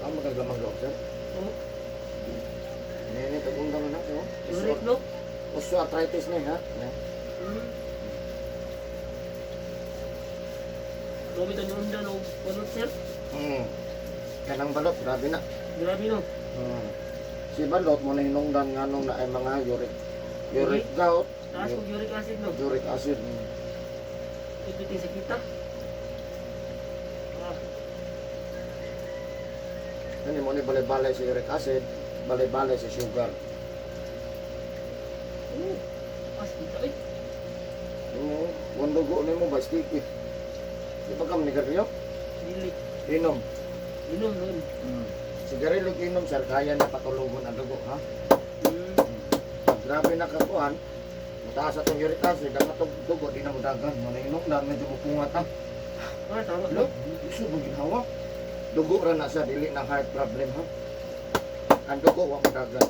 Ang magkagamang loob, sir. Oh, Nene, tagundang na oh. uric, no? Osteoarthritis na eh, ha? Ne. Gamit ang unda no, balot, sir. Kanang balot, grabe na. Grabe, no? Si balot mo na hinungdan nga nung na ay mga uric gout, Taas kong uric acid, no? uric acid. Everything sa kita. Ah, Ano mo ni balay-balay sa uric acid, balay-balay sa sugar. Oh, taas kita, eh. Mo, dugo nimo ba sticky. Di ba kam nigarilyo? Dili. Inom. Inom, nun. Sigarilyo inom, sir, kaya na patulugon ang dugo, ha? Pag grabe na kakuan, mataas atong uric acid, ang atong dugo di na mudagan. Mo na inom na medyo mupungat ha. Ah, tama, no? Lo, iso bang ginhawa? Dugo ra na siya, dili na heart problem, ha? Ang dugo wa mudagan.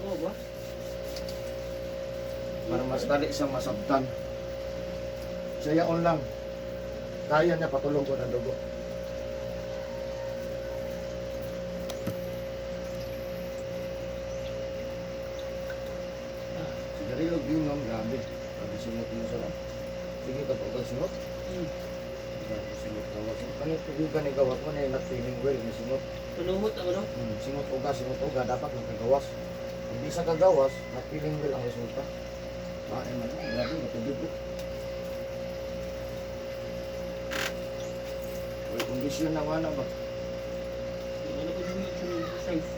Oo ba? Para mas dali siyang masabtan. Sayaon lang. Kaya niya patulugon ang dugo. Sigarilyo ginom, grabe. Grabe singot mo sa. Sige ka pa, singot. Grabe singot gawas. Ano tugugan ni gawas mo na not feeling well ni singot. Panuhot ako, no? Singot uga, dapat magkagawas. Kung di sa kagawas, not feeling well ang resulta. Ay, man, grabe, matubig ko. Uy, kondisyon na nga na ba? Ano ko yung exercise?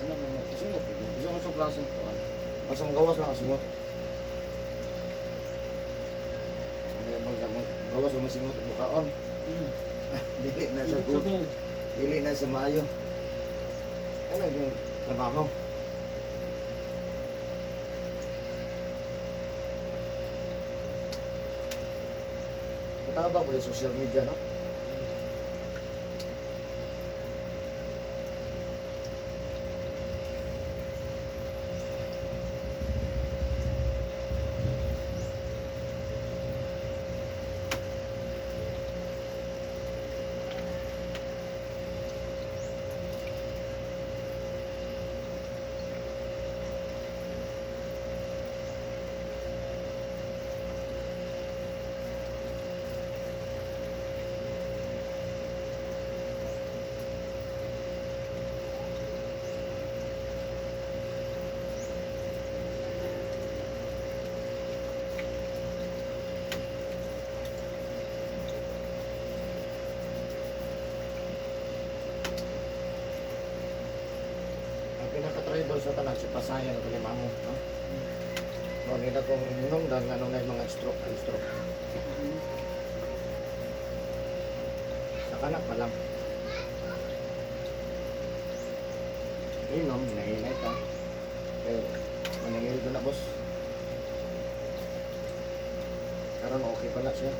Ano ba mo? Singot, gusto ko sa klase ko. Basta magawas lang ang singot. Ano yung gawas o masingot bukaon? Dili na sa good. Sabong. Dili na sa maayo. Ano yung trabaho? Mataba ko yung social media, no? Ang pinaka-tribal sa tanan, si Pasayan o Kalimamo, no? No, nila kung hinungdan, ano na yung mga stroke, ang stroke. Sa kanak pa lang. Inom, hinahinay ka. Pero, maningil ko na, boss. Karon okay pala siya.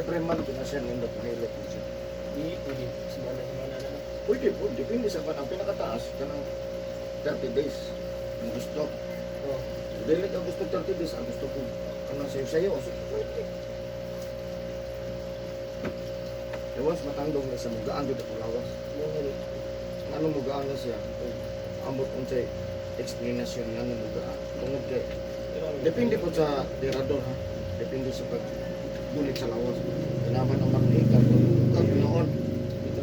Every month na siya nindot mahilot mo siya. Di, pwede. Semana, semana na na. Pwede po, depende sa kan. Ang pinakataas, kanang 30 days. Ang gusto. Oh. Dili ka gusto 30 days, ang gusto ko kanang sayo-sayo. O sige, pwede. Eh, once matandog na sa mugaan, dito ko lawas. Mo gani. Ano mugaan na siya? O, ambot unsay explanation nga ano mugaan. Tungod kay Pero ano? depende po sa tirador ha. Depende sa pagbulit sa lawas. Kinaman ang magnikan kung noon. Ito.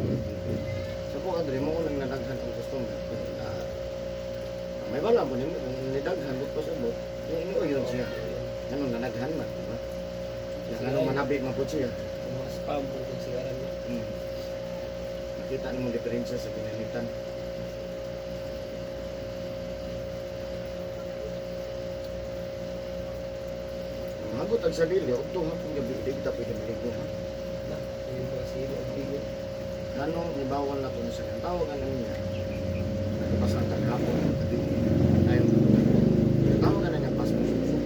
Sa ko adre mo nang nadaghan ang customer. May bala mo nimo kung nidaghan mo pa sa bot. Yung yun siya. Anong nanaghan man, di ba? Yang ano manabi man po siya. Ang mga spam po kung sigaran niya. Nakita nimo diferensya sa ginamitan. Magot ang sarili, udto hapon gabi, di kita pwede maligo ha. Na, yung mga silo, ang bigo. Anong ibawal na to na siya? Ang tawag ano niya, nagpasa ang hapon, gabi, ayun. Tawag na niya, pas mo suso.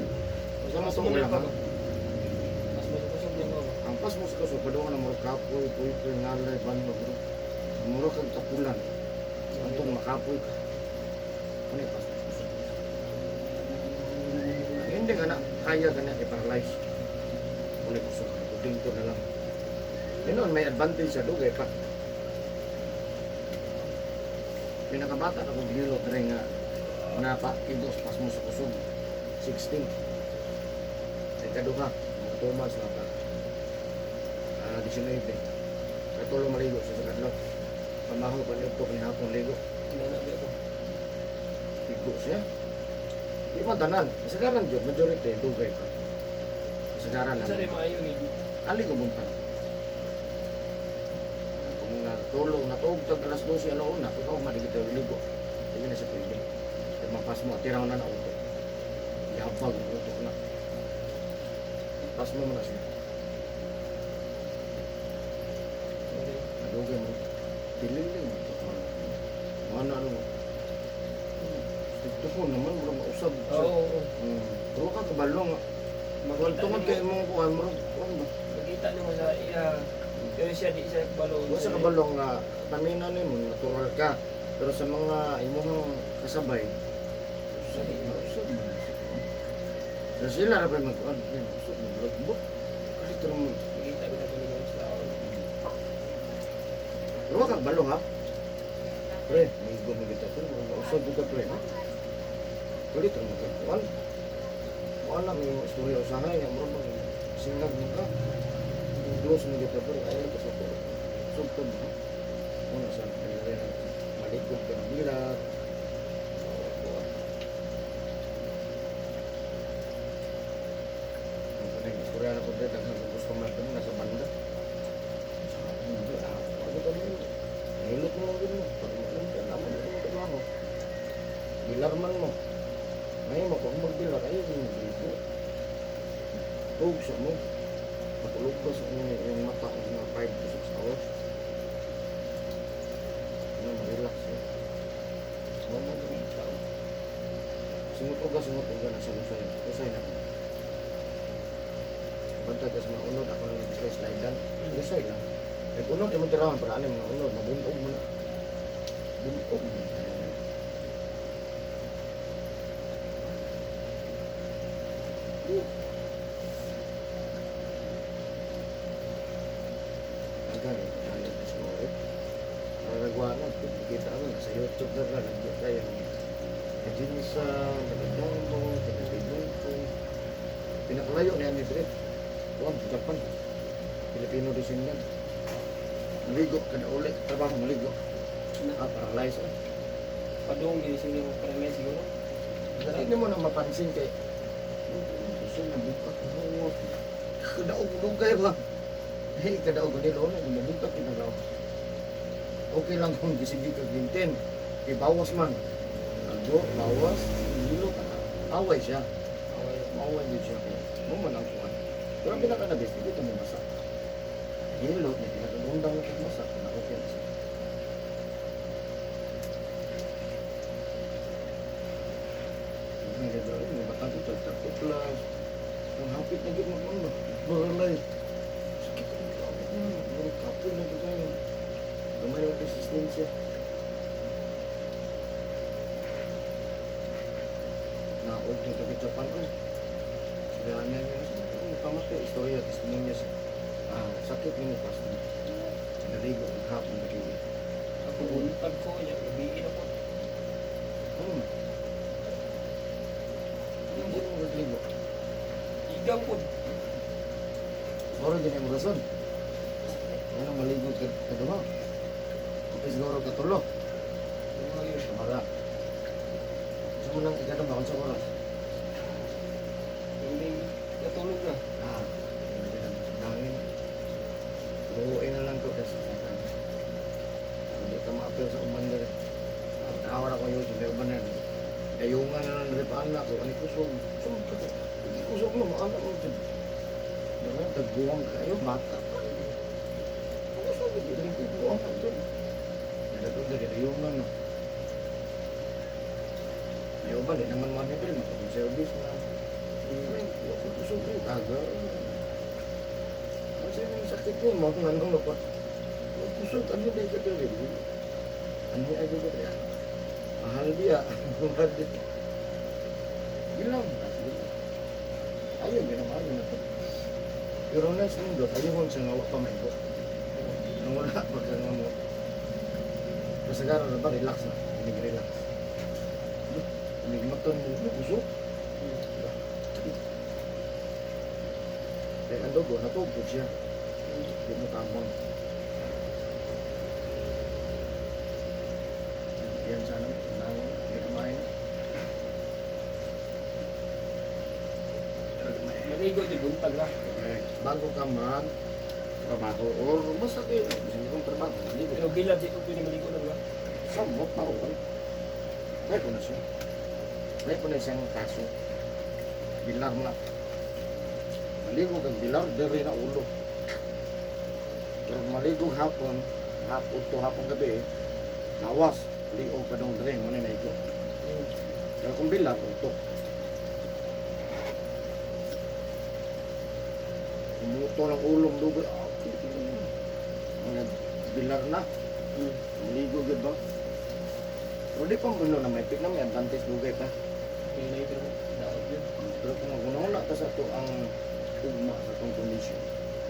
Sa Mas mo mo lang ha. Mas masusog niya ba? Ang pas mo sa kaso, padungan na muro kapoy, puy, puy, ngalay, banlo, bro. Muro kang kapulan. Antong makapoy ka. Ano yung pas mo sa kaso? Ang hindi ka na, kaya ka na i-paralyze. Wala kusog ka, kuding ko na lang. Yun noon, may advantage sa dugay pa. Pinakabata na kong ginilo, dre nga, napa-igos, pas mo sa kusog. 16. Ay kaduha, mga 2 months na pa. 19. Katulo maligo sa sakadlaw. Pamaho pa niyo ko hapon ligo. Inana ba ko? Ligo siya. Di man tanan. Kasagaran jud majority dugay pa. Kasagaran Sa lang. rin maayo ni Ali ko buntag. Kung natulog, natuog tag alas 12 alauna, kung ako madigit tayo ligo. Hindi na siya pwede. Kaya mapas mo, tiraw na na utok. Yabag ang utok na. Pas mo muna siya. Sorry. Adugay mo. Dililing ito. Mana ano. Tigto ko naman, mura mausab. Oo, oo. Pero ka kabalo nga. Makita Tungod nimo- kay mong kuhan, mura, kuhan ba? Makita nimo sa iya. Pero siya di siya kabalo. Wa sa kabalo nga, paminaw nimo, natural ka. Pero sa mga imong kasabay, usab, mausab man na siya. Sa sila ra pa magkuhan, yan, usab, maglagbo. Kasi ito naman. Makita ko na ko sa tao. Pero wa ka kabalo ha? Pre, may mo kita pre, mura mausab ka pre ha? Kulit ang magkakuan. Wala may mga istorya usahay nga mura bang singag mo ka. Close mo kita pre, ayaw ka sa ko. Sugtod mo. Muna sa kanila na malikog ka ng bilat. Kuan. Ang kanang istorya na ko pre, daghang kong customer kami nasa banda. Sa ako mo, ako ka mo. Nahilot mo lang din mo. Para maalam ka, naman mo ang trabaho. Bilar man mo. Ngayon mo, kung magbilar, ayaw mo magligo. Tug sa mo. Matulog ka sa inyong iyong mata ang mga 5 to 6 hours. Ano, ma-relax eh. Ano mo gawin tao? Singot uga na sa lusay. Lusay na. Bantay ka sa mga unod, ako na nag-slide-slidean. Lusay lang. Eh, unod, imong tirawan, para ano mga unod, mabunog mo na. Bunog mo na. Agad, tayo sa mga Nagagawa na, kita ko, nasa YouTube na lang, nandiyan tayo. Kajinsa, taga-Dambo, taga-Bidungko. Pinakalayo niya ni Dre. Kuwan, Japan. Pilipino descendant. Maligo, kada uli, trabaho maligo. Paralyze. Eh. Padung gid siya mo paralyze siguro. Hindi mo na mapansin kay gusto na bukat mo. Kadaog dugay ba? Hey, kadaog nilo na gumubukat pinalaw. Okay lang kung gisigi ka gintin. Kay bawas man. Ago, bawas, hilo ka na. Away siya. Away. Maaway din siya kay mo man ang kuan. Pero ang pinaka na best, dito mo masa. Hilo, niya pinakagundang na pagmasa, na okay na siya. Ang gagawin, may batang ito, 30 plus. Ang hapit na gid magmamba. Baralay. Sakit siya. Naog na taga Japan ko. Kaya niya niya, pamatay, istorya, testimonya siya. Ah, sakit ni mo pas. Naligo, hapon naligo. Ako buntag ko niya, gabiin ako. Ano man? Hindi mo nagligo. Igang po. Siguro din yung rason. Ano maligo ka kaduha? Kapag siguro katulo. Duha yun. Mara. Gusto mo lang ikaduma kung sa oras. Yung may natulog na. Ah, dangin. Buuin na lang ko kasi hindi ka ma-appeal sa uban diri. Tawar ako yun, may uban na. Ayungan na lang diri pa anak ko, ani kusog. Kusog ka. Hindi kusog mo, maanak mo. Diba, tagbuwang kayo, bata pa. Kusog, hindi rin buwang ka dyan. Nalagot diri, ayungan na. May uban, di naman mga diri, makapag-service na. Ay, wako kusog rin, taga. Kasi yung sakit niya, mo kung anong lupot. Kusog, ano di ka diri? Ano ay ka diri? Mahal dia. Mahal dia. Bilang. Ayaw, ginamahal na to. Pero nice nindot, ayaw siya nga wa pa maigo. Nang wala pa ka nga mo. Kasagaran na ba, relax na. Hindi relax. Hindi mo, kusog. Kaya ang dugo, natugtog siya. Hindi mo tambang. Yan sana, nang ginamain. Pero gamay. Maligo di buntag na. Okay. Bago ka mag trabaho or basta kayo, gusto mo kong trabaho, maligo. Pero gilad di ko pwede maligo na ba? Samot, bawal. May ko na siya. May ko na siyang kaso. Bilar na. Maligo kang bilar, diri na ulo. Pero maligo hapon, hapon to hapon gabi, lawas, liog pa dong diri, muna na igo. Pero kung bilar, utok. Umuto ng ulong dugoy. Ah, mga bilar na. Maligo gud ba? Pero di pa mo na may pick na may advantage dugay pa. Pinay pero daog yun. Pero kung magunahuna ta sa ato ang ugma sa atong kondisyon,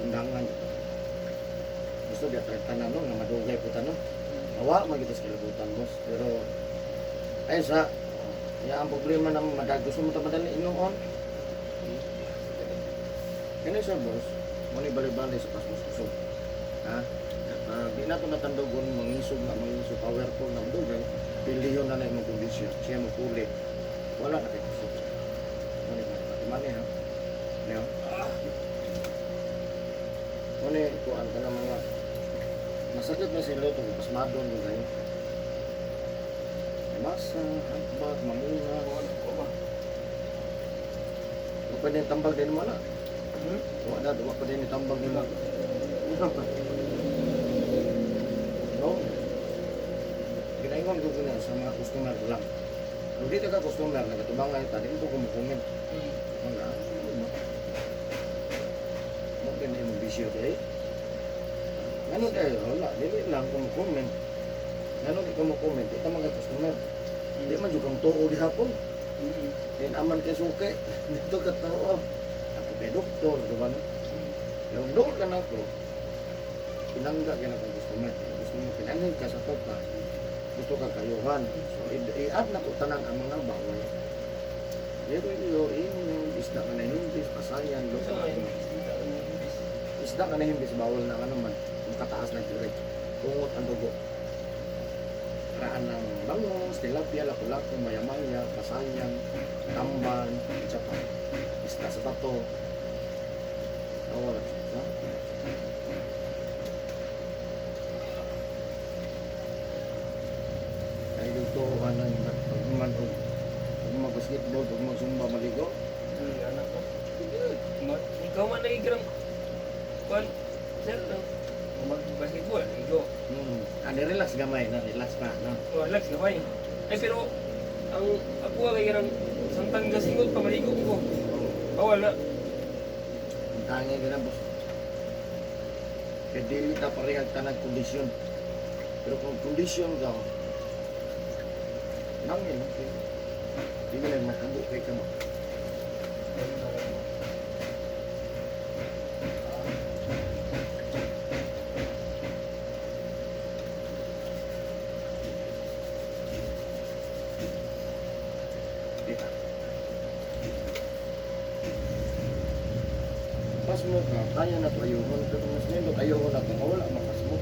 undangan ito. Gusto di atag tanan no, nga madugay po tanon. Awa magita sa kalibutan, boss. Pero ay sa ya ang problema na madag gusto mo ta madali inuon. Kani sa boss, mo ni bali-bali sa pasmos kusog. Ha? Di na to natandogon mangisog na mangisog powerful na madugay, piliyon na na imong kondisyon. Siya mo puli. Wala na kay kusog. Mo ni bali ha. Neo. Mo ni kuan ka na mga masakit na sila itong pasmadon yung kayo. Masa, hakbat, mamunga. Wala ko ba? Wa pa din tambag din mo na. Hmm? Wa na, wa pa din tambag din mo. No. Ginaingon ko na sa mga customer lang. Kung dito ka customer, nagatubang ngayon ta, di mo ko kumukumin. Mga, ano ba? Mo din na imong bisyo kay. Ngano kayo, wala, dili lang kumukumin. Ngano di ka mo comment, di ka mga customer. Di man jud kang tuo gihapon. Di naman kay suki. Dito ka tao. Ako kay doktor, di ba no? Pero doon ka na ako, pinangga ka na kang customer. Gusto mo pinangga ka sa topa. Gusto ka kayuhan. So, i-add na ko tanan ang mga bawal. Pero iyo, inyo, isda ka na himbis, pasayan, Gusto lupa. nga yung bisita ang imbis. Isda ka na himbis, bawal na ka naman. Kung kataas na direct. Kungot ang dugo. Paraan ng bangus, tilapia, lapu-lapu, maya-maya, pasayan, tamban, isa pa. Isda sa bato. Bawal. No? Kaya yung to, ano, pag man, o pag mag-basketball, pag mag-zumba, maligo. Anak ko. Ikaw man lagi karang kuan sir mag-basketball, ligo. Ah, relax gamay na, relax pa, no? Oh, relax gamay. Ay pero ang ako kay karang samtang gasingot pa maligo ko. Bawal na. Ang tangay ka na, boss. Kaya dili ta parehag tanag kondisyon. Pero kung kondisyon ka, nangin lang kayo. Di ka lang mahabo kay ka ba? Di ba? Pas mo ka, kaya na to ayuhon. Pero mas nindot ayuhon na to, mawala mapas mo.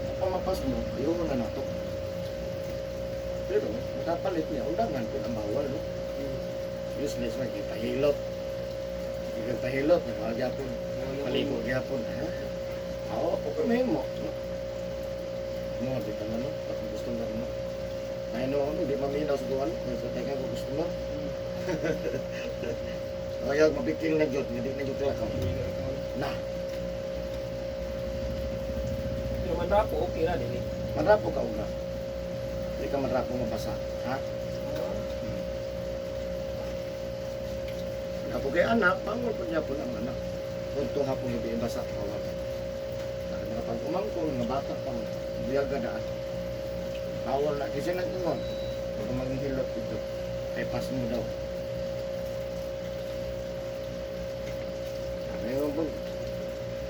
Kapag mapas mo, ayuhon na nato. Pero, makapalit niya, undangan kung ang bawal, no? Useless man, kay pahilot. Kay pahilot, nagkagyapon. Paligo gyapon, ha? Oo, okay may mo. No? Mo, di ka na, no? Pag customer mo. Ay, no, ano, di maminaw sa kuwan. Sa teka ko customer. Kaya mapikil na jud, nga di na jud ka. Na, Pero man rapo, okay ra dili. manrapo ka una. Di ka manrapo mabasa, ha? Ako kay anak, pangol po niya po ang anak. Punto hapon gabi basa kawag. Ang mga pag-umangkon, mga bata pa, buyaga daan. Bawal na, kasi nag-ingon. Baka manghihilot ito. Ay, pas mo daw. Ngayon ba?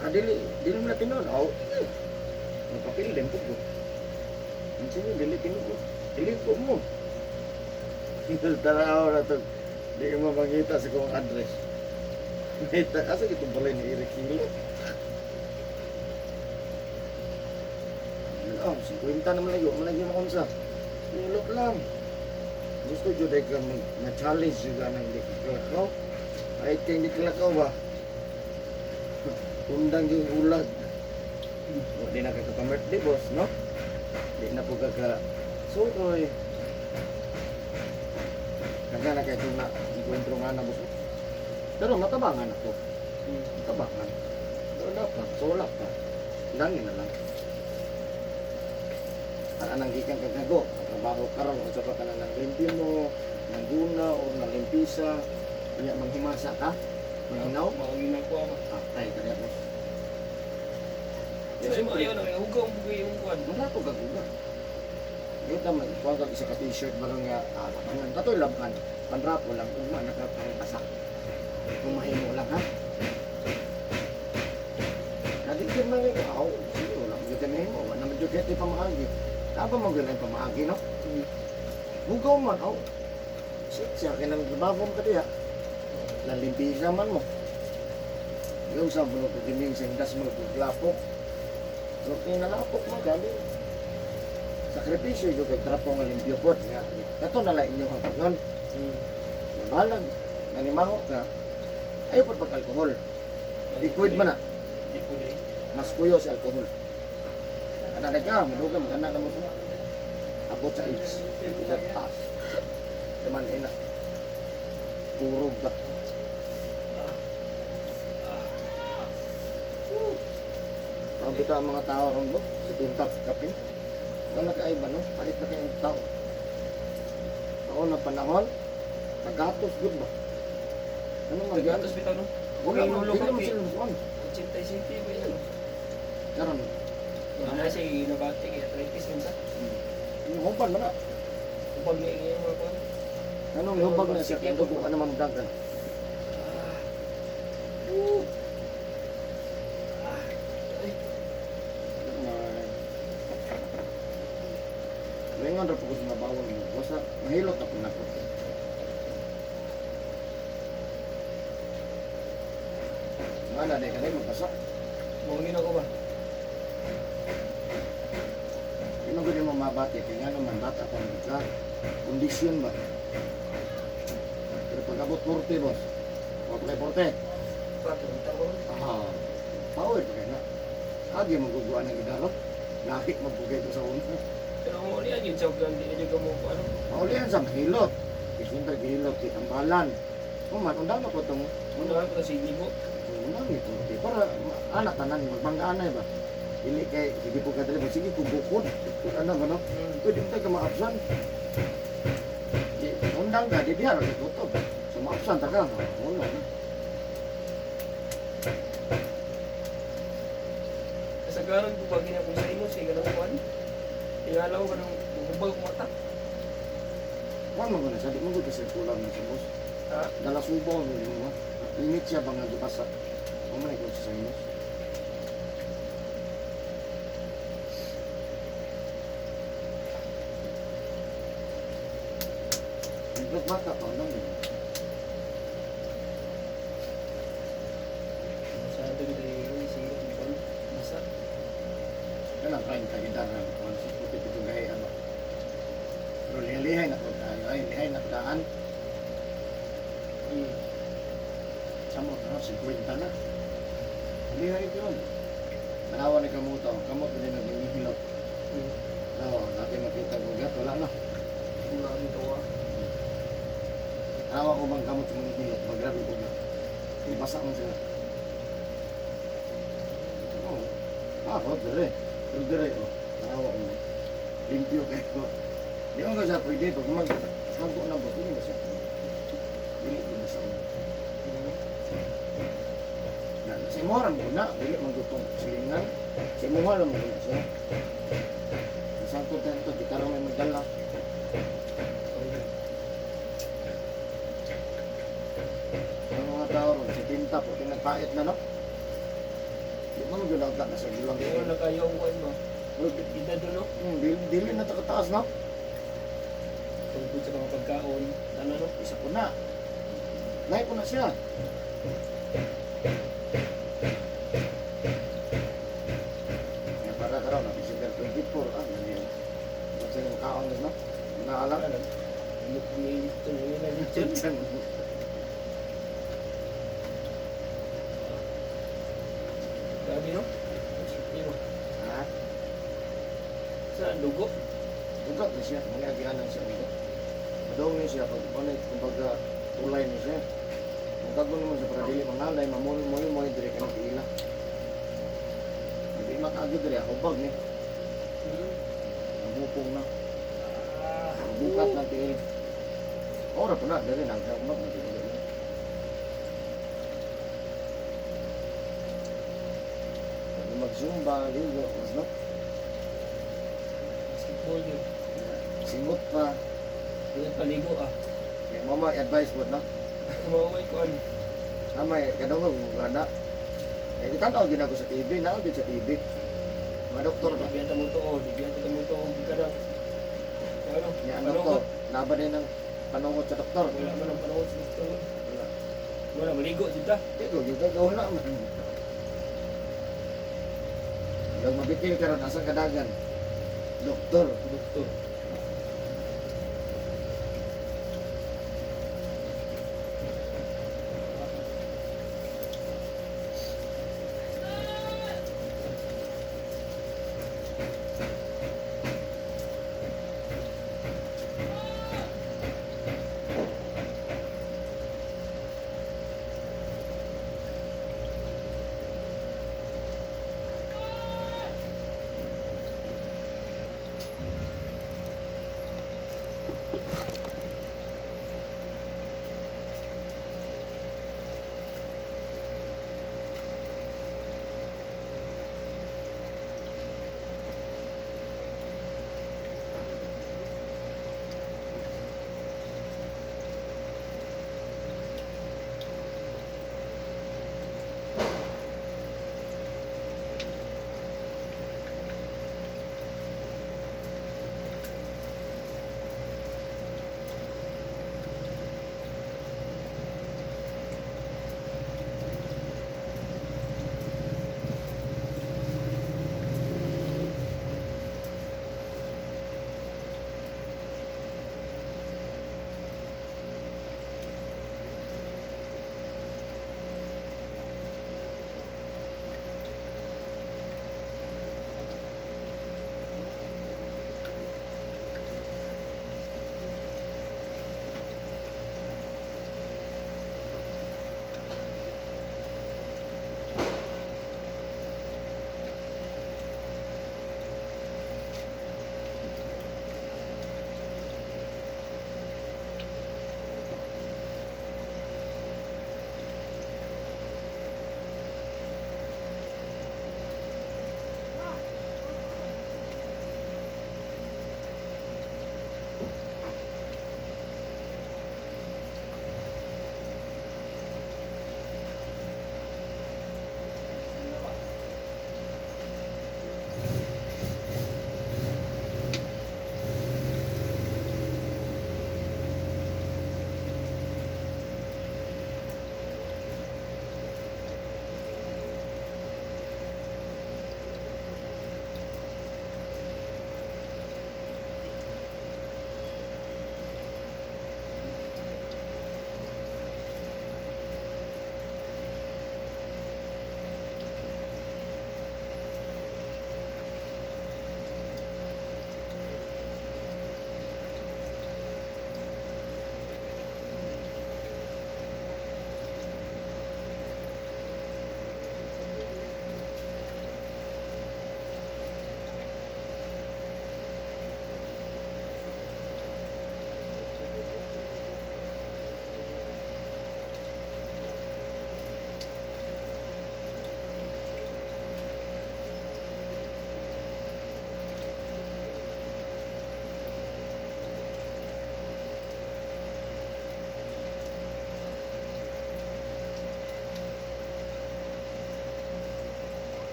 Ah, dili, dili mo na tinuod. Oh, eh. Magpapil din po ko. Ang sino, dili tinuod. Dili ko mo. Taraw na to. Di mo makita sa kong address. Ita, asa kitong balay ni Eric Hilo? Oh, 50 naman lagi, wala lagi makunsa. Hilot lang. Gusto jud ay ka mag na-challenge juga nang di kalakaw. Ay kay hindi kalakaw ba? Undang yung ulag. Wa di na ka ka-birthday boss, no? Di na po ka ka suroy. Kanya na kay na enkwentro nga na boss. Pero matabangan ako. Matabangan. Wala pa, wala pa. Langin na lang. Ang anang gikan kag nago, ang trabaho karon unsa pa ka na nang limpi mo, nang guna o nang limpisa, unya manghimasa ka, manghinaw, Mao yun ang kuha ba. atay ka niya boss. So, Siyempre, ayaw na, hugaw ang bugay yung kuwan. Marato ka guga. Kita man kuha kag isa ka t-shirt barang nga ah, labangan katoy laban. Panrapo lang ugma na ka pangpasa. Kung mahimo lang ha. Nadigyan man ka, aw, sige, wala mo gyud mahimo, wala naman jud kay pamaagi. Tama man gyud ang pamaagi no. Hugaw man aw. Shit, siya kay nang trabaho mo ka diha. Lalimpisa man mo. Yung sa bulo ko gining sa indas mo lapok. Okay na lapok mo gali. Sakripisyo yung kay trapo nga limpyo pod nga. Kato na lang inyong hangganon. Balag nanimaho ka. Ayaw pod pag alkohol. Liquid man na. Liquid eh. Mas kuyo sa alkohol. Ana na ka, maduga magana na mo. Abot sa AIDS. Idat taas. Naman ina. Kurog ba? Ang bitaw ang mga tao ron bo, sa tintap kapin. Wala ka ba no? Palit na kayong tao. Ako na panahon, nagatos gud ba? Ano man yan? Tagatos bitaw no? Wala man, Inulo di ka, naman eh. sila masuan. 85 ba yun? Karon, Wala siya inabati kay arthritis man sa. yung hubag man na. Ubag niya yung mga kuwan. Anong hubag na siya? Kaya dugo ka naman dagan. Ay, Ringon ra po ko sa mabawal mo. Basta mahilot ako nako. Nga na, di ka rin magpasa. Mao yun ako ba? Di man gud mo mabati kay nga naman bata pa man ka. Kondisyon ba? Pero pag abot 40 boss. Wa pa kay 40. Patro, tao. Ah, power pa kay na. Agi maguguan ang idaro. Lahi magbugay ko sa una. Pero kung uli yun, sa ugan, di na dyan ka mo ano. Maulian sa mahilot. Kay siyempre gihilot kay tambalan. Human, undang na po itong Una ko si Ligo. Unang ito. Di para anak tanan magbanggaan na ba. Dili kay sige po kadali ba sige kung bukod. Kung ano ba no? Pwede mo tayo maabsan. Di undang ka di diha ra ka tutob. So maabsan ta ka. Wala na. Kasagaran ko ba gina kung sa imo sa ganang kuan. Tingala ko kanang hubag ko mata. Kuan man guna siya, di mo gud kasi kulang na siya, boss. Ha? Dala subaw mo di mo. Init siya bang nagipasa. Mo man ikaw sa sinus. Nagdot bata pa lang. Masyado gid ay singot ni kuan. Basa. Kailan kain ka idaran kung sa puti ito gay ano. Pero lihay na ko tayo ay lihay na daan. Samot na 50 na. Lihay yun. Tanawa ni kamuto, kamot na din naghihilot. No, natin makita ko gat wala na. Wala kami tawa. Tanawa ko bang kamot sa mga hilot, magrabe ko na. Basa man sila. Oo. Ah, ko dire. Pero dire oh. Tanawa ko. Limpyo kayo. Di mo ka siya pwede pag mag hago na ba dili ba siya. Dili ko basa mo. Na, sa imo ra mo na, dili man gutong silingan. Sa imo ra mo na siya. Sangkot na ito, di ka may magdala. Ang mga tao ron, sa tinta po, tinagpait na, no? Di mo magdala na sa gulang. Pero na kayo ang kuan ba? Pero, Edad no? dili, dili na takataas, no? Tungkol sa mga pagkaon, ano no? Isa ko na. Lahi ko na siya. Kaya para karon na December 24, ah, ganyan. Ba't sa'yo makaon na, no? Naalam. Ano? Lechon. Grabe no? Iyo. Ha? Sa dugo. Ugat na siya. Mga agianan siya ugat. Madong ni siya pag ano, kumbaga tulay ni siya. Kung kago naman sa para dili mangalay, mamuloy mo dire ka ng tiila. Hindi makaagi dire hubag ni. Nabupong na. Bukat ng tiil. Ora pa na dire nang hubag na tiil. Pag mag-zumba, ligo, mas no? Basketball yun. Singot pa. Ingat paligo ah. Kaya mama, advice mo na. Kumaway ko ano. Amay, kadungog mo ana. Eh, kita tanaw gid ako sa TV, naa gid sa TV. Mga doktor ba? Bibiyata mo to oh. Bibiyata mo to. Ka na. Ano? Nya ang doktor, naba din ang panungot sa doktor. Wala man ang panungot sa doktor. Wala. Wala, maligo jud ta. Di ko gyud ka wala man. Walang mabitil karon asa kadagan. Doktor. Doktor.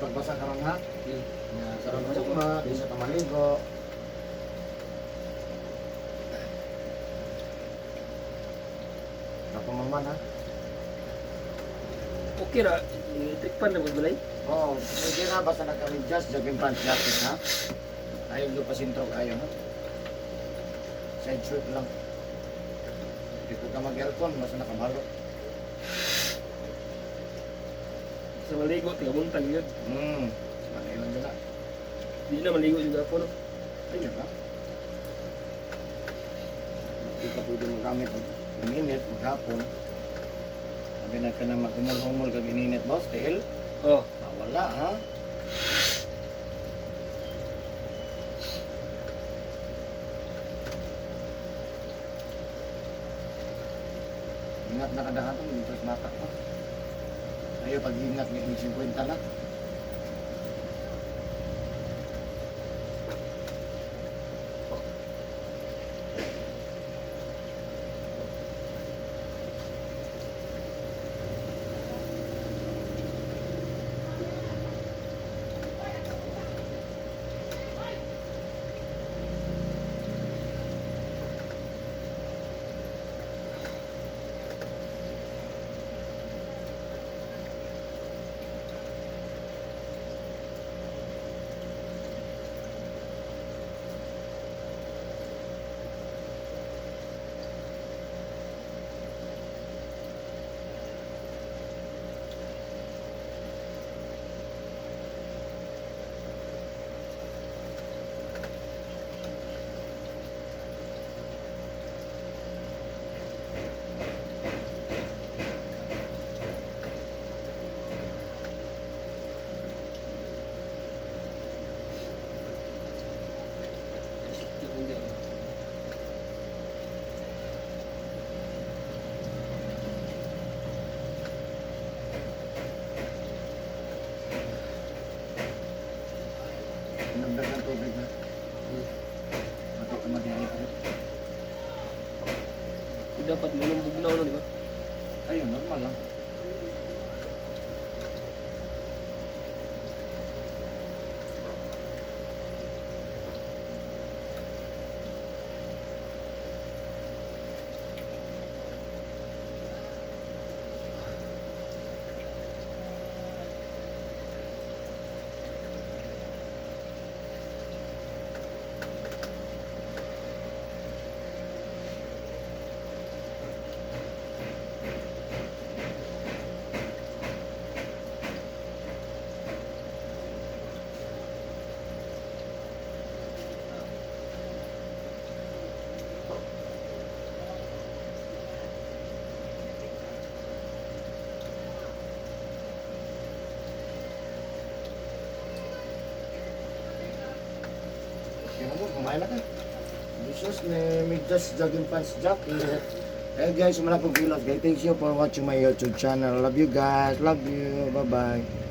pagbasa karon ha. Nga karon ugma, di sa kamaligo. Kapamangman ha. Okay ra, electric pan na magbalay. Oo, okay na basta nagka-medyas, jogging pants jacket ha. Ayaw do pa sintro kayo ha. Side trip lang. Hindi ko ka mag-aircon, basta nakabalo. Sa maligo, tiga buntag yun. Manayon dyan na. Di na maligo juga ako, no? Ayun ba? Hindi ka pwede magamit ang ininit maghapon. Sabi na ka na maghumol-humol kag ininit, boss, dahil Oh, mawala ha. Ingat na kada katong dito sa mata ko. Ayo pag-ingat nga 50 lang. Hindi. Nagdag ng tubig na. Mati ka mag-hydrate. Dapat mo nang bugnaw, no, di ba? Ayun, normal lang. Okay na mo, kumain na ka. Jesus, may just jogging pants jacket. Hey guys, wala pong kilos guys. Thank you for watching my YouTube channel. Love you guys. Love you. Bye-bye.